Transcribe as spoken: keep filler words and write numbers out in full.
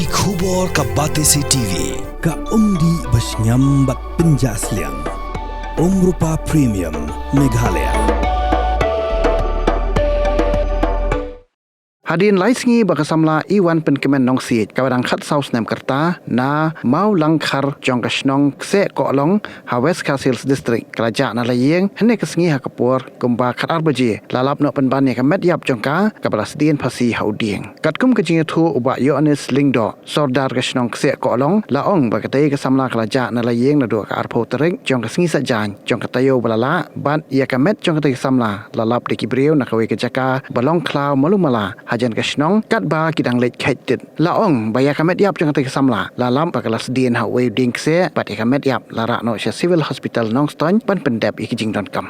Ki khubor ka Batesi TV, ka umdih ba shngiam bad pynjah sliang. Umrupa Premium, Meghalaya. Hadien lai sngi ba ka samla Iwan Pynkmen Nongsiej, kaba dang khatsaw snem ka rta, na Mawlangkhar jong ka shnong Kseh Kohlong ha West Khasi Hills District, ka la jah na la ïing hynne ka sngi ha ka por kumba khatar baje, la lap noh pynban ïa ka met ïap jong ka, kaba la sdien phasi ha u dieng. Katkum ka jingïathuh u Bah Ïoannis Lyngdoh, Sordar ka shnong Kseh Kohlong, la ong ba katei ka samla ka la jah na la ïing naduh ka arphew tarik jong ka sngi Saitjaiñ jong ka taïew ba la lah, bad ïa ka met jong katei ka samla la lap da ki briew na kawei ka jaka ba long khlaw malu mala hajan ka shnong, katba ki dang leit kheit tit. La ong ba ïa ka met ïap jong katei ka samla la lap ba ka la sdien ha uwei u dieng kseh, bad ïa ka met ïap la rah noh sha Civil Hospital Nongstoiñ ban pyndep ïa ki jingdonkam.